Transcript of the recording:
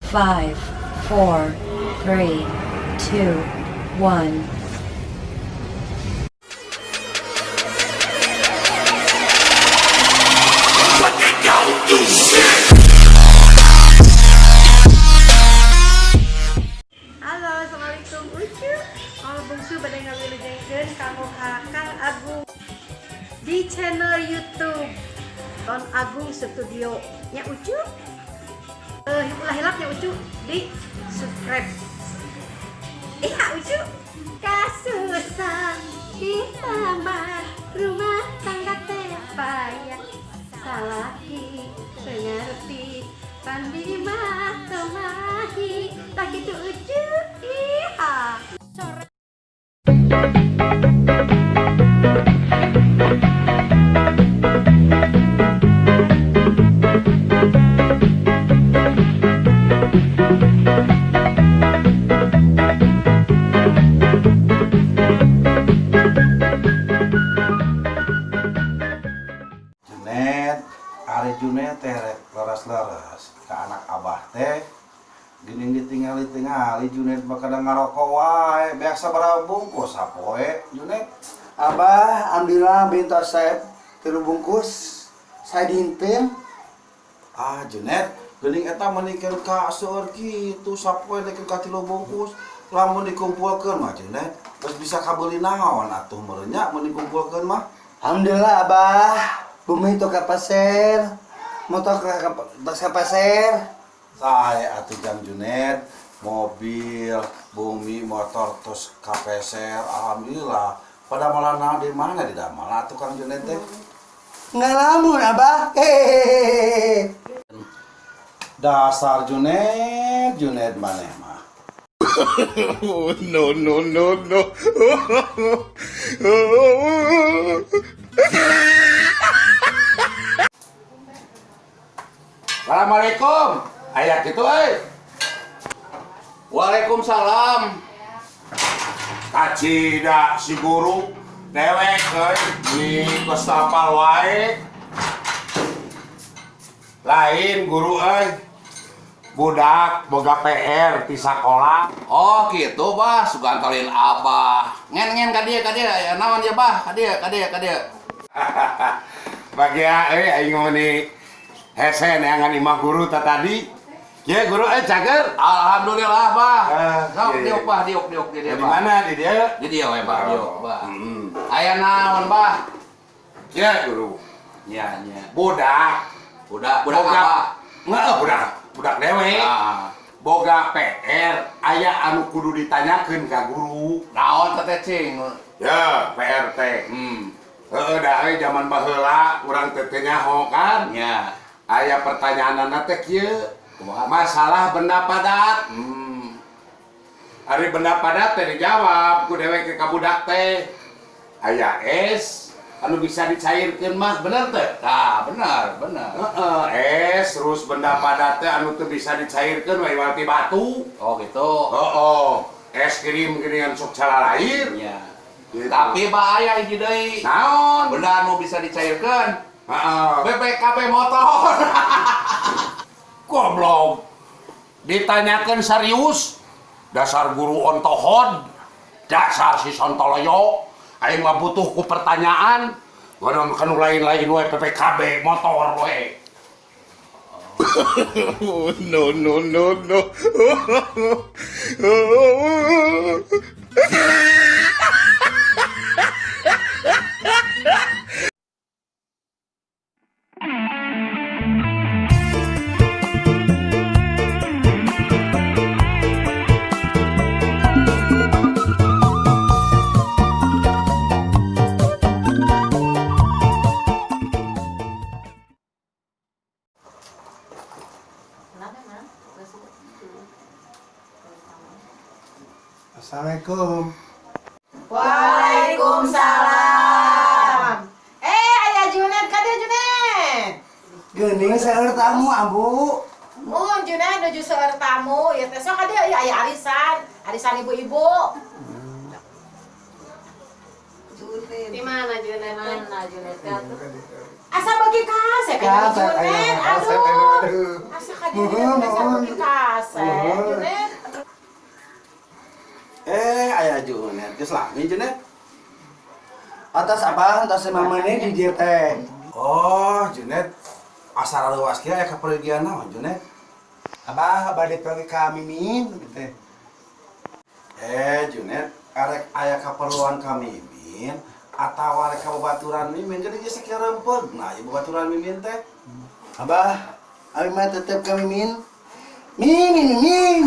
5, 4, 3, 2, 1. Halo, assalamualaikum, Ucu. Oh, bungsu bade ngawilujengkeun kanggo ka Kang Agung di channel YouTube Ton Agung Studio nya, Ucu. Eh, ulah hilap nya, Ucu, di subscribe. Iya, Ucu. Kasusah kita mah rumah tangga teh payah, salaki teu ngarti pan bini mah teu mahi. Tah kitu, Ucu. Iya. Junet, ari Junet teh rek leres-leres ke anak abah teh geuning ditingali-tingali Junet mah kadang ngarokok wae. Biasa sabaraha bungkus sapoe, Junet? Abah, alhamdulillah bintu saya tilu bungkus. Saya dinten. Ah, Junet, geuning eta mah nikeun ka seueur kitu sapoe nikeun ka tilu bungkus. Lamun dikumpulkeun mah, Junet, geus bisa kabeuli naon atuh meureun nya mun dikumpulkeun mah? Alhamdulillah, Abah, bumi itu kapeser, motor ke kapeser. Saya atuh jang Junet, mobil, bumi, motor terus kapeser, alhamdulillah. Pada malah naon di mana di malah tukang Junet teh? Ngalamun, Abah. Hehehe. Dasar Junet, Junet maneh mah. No, no, no, no. Assalamualaikum. Aya kitu euy. Waalaikumsalam. Kacida si guru dewek euy di kos wae. Lain, guru euy. Budak boga PR di sakola. Oh gitu, Bah, sugan talin Abah. Ngen ngen ka dieu, ka dieu, ya naon ya, Bah? Ka dieu, ka dieu, ka dieu. Bagia euy aing meuni hese neangan imah guru ta tadi. Ye guru euy, cager. Alhamdulillah, Bah. Ah, Sok iya. diuk, Bah, diuk diuk di dieu, Di Bah. mana di dieu? Di dieu we, Bah, diuk, Bah. Aya naon, Bah? Ye guru. Nya nya. Budak Budak budak boga apa? Nggak, budak budak dewe. Ah. Boga PR aya anu kudu ditanyakeun ka guru. Naon teh, cing? Ya, PR teh. Heeh, da euy zaman baheula urang teh teu nyaho kan. Nya. Aya pertanyaanna teh kieu. Kumaha? Masalah benda padat. Ari benda padat teh dijawab ku dewek ke ka budak teh. Aya es anu bisa dicairkeun mah, bener teh? Tah, benar, benar. Heeh, es terus benda padat teh anu teu bisa dicairkeun we ti batu. Oh gitu. Heeh, es krim geuningan sok calalair. Nya. Gitu. Tapi Bah, aya hiji deui. Naon? Benda anu bisa dicairkeun. Heeh. BPKB motor. Goblok. Ditanyakan serius. Dasar guru ontohod. Dasar si sontoloyo. Aing mah butuh ku pertanyaan. Waduh, kanu lain-lain we PPKB motor we. No, no, no, no. Assalamualaikum. Waalaikumsalam. Eh, ayah Junet, ka dieu, Junet? Geuning seueur tamu, Ambu. Mun Junet nuju seueur tamu, ya teh sok ka dieu ya aya arisan, arisan ibu-ibu. Di mana Junet? Mana Junet teh atuh? Asa beuki kasep ya Kasep, Junet. ayo, kasep, Aduh. aduh. Asa ka dieu asa beuki kasep Junet. Eh, aya Junet, geus lami Junet. Atas abah, atas mamane di dieu teh. Oh, Junet. Asa rareuwas kieu aya kapergian naon Junet? Abah bade pergi ka Mimin gitu. Eh, Junet, arek aya kaperluan ka Mimin atawa arek ka babaturan Mimin jadi geus sakieu rempeg. Nah, ieu babaturan Mimin teh. Abah, abi mah tetep ka Mimin. Mimin, Mimin.